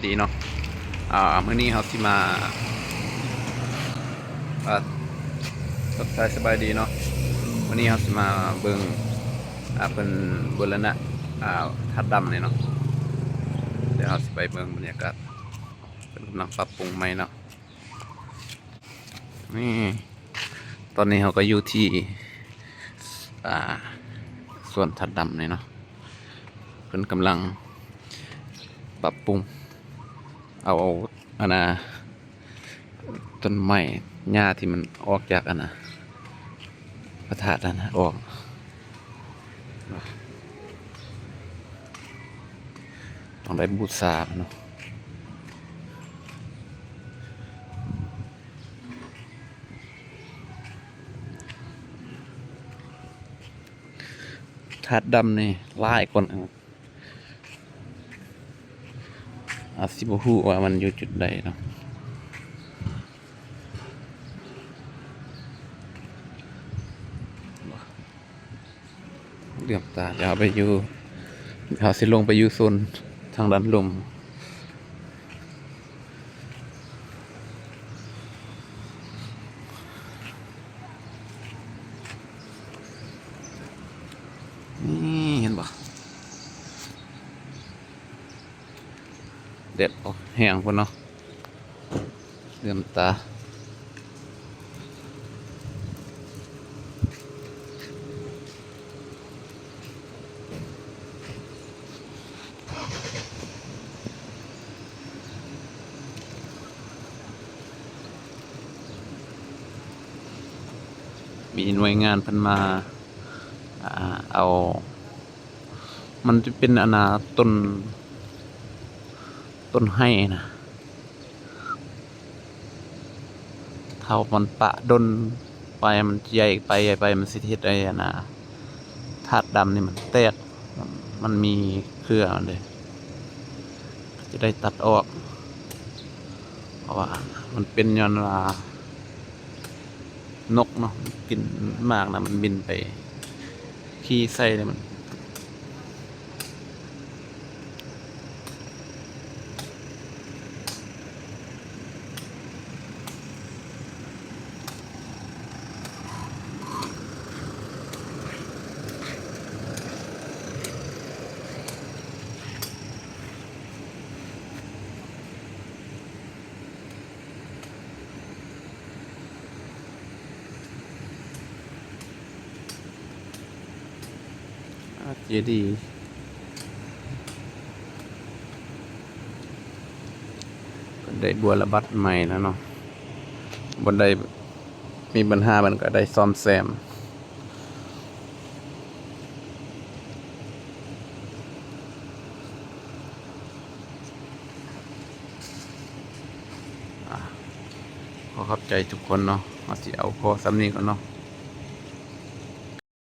ດີເນາະ ອ່າ ມື້ນີ້ເຮົາຊິມາ ອ່າ ທັກທາຍສະບາຍດີເນາະ. ມື້ນີ້ເຮົາຊິມາເບິ່ງ ອ່າ ເພິ່ນບູລະນະ ອ່າ ທາດດຳນີ້ເນາະ. ດຽວເຮົາຊິໄປເບິ່ງບັນຍາກາດ ເພິ່ນກຳລັງປັບປຸງໃໝ່ເນາະ. ນີ້ ຕອນນີ້ເຮົາກໍຢູ່ທີ່ ອ່າ ສວນທາດດຳນີ້ເນາະ. ເພິ່ນກຳລັງປັບປຸງ ເອົາ ອັນນ່າ ຕົ້ນໄມ້ ຫຍ້າທີ່ມັນອອກຈາກ ອັນນ່າ ພະທາດຫັ້ນນະ ອອກ ຕ້ອງໄດ້ບູຊາເນາະ. ທາດດຳນີ້ຫຼາຍກວ່າ ອາດຊິບໍ່ຮູ້ວ່າມັນຢູ່ຈຸດໃດເນາະ. ເຫຼືອມຕາ ດຽວເຮົາໄປຢູ່ ເຮົາຊິລົງໄປຢູ່ໂຊນທາງດ້ານລຸ່ມ. ນີ້ ເຫັນບໍ່? ແດດອອກແຮງພຸ້ນເນາະ ເຫຼືອມຕາ. ມີໜ່ວຍງານເພິ່ນມາ ອ່າ ເອົາ ມັນຈະເປັນ ອັນນ່າ ຕົ້ນ ຕົ້ນໄຮນະ ຖ້າມັນປະດົນໄປ ມັນໃຫຍ່ໄປ ໃຫຍ່ໄປ ມັນຊິເຮັດໃຫ້ ອັນນ່າ ທາດດຳນີ້ມັນແຕກ ມັນມີເຄືອມັນເດ້ ຈະໄດ້ຕັດອອກ ເພາະວ່າມັນເປັນຍ້ອນວ່າ ນົກເນາະ ກິນໝາກນະ ມັນບິນໄປຂີ້ໃສ່ແລ້ວມັນ ອາ ເຈດີ ເພິ່ນໄດ້ບົວລະບັດໃໝ່ແລ້ວເນາະ ບໍ່ໄດ້ມີບັນຫາ ມັນກໍໄດ້ສ້ອມແຊມ. ອາ ຂໍຂອບໃຈທຸກຄົນເນາະ ເຮົາຊິເອົາພໍສ່ຳນີ້ກ່ອນເນາະ.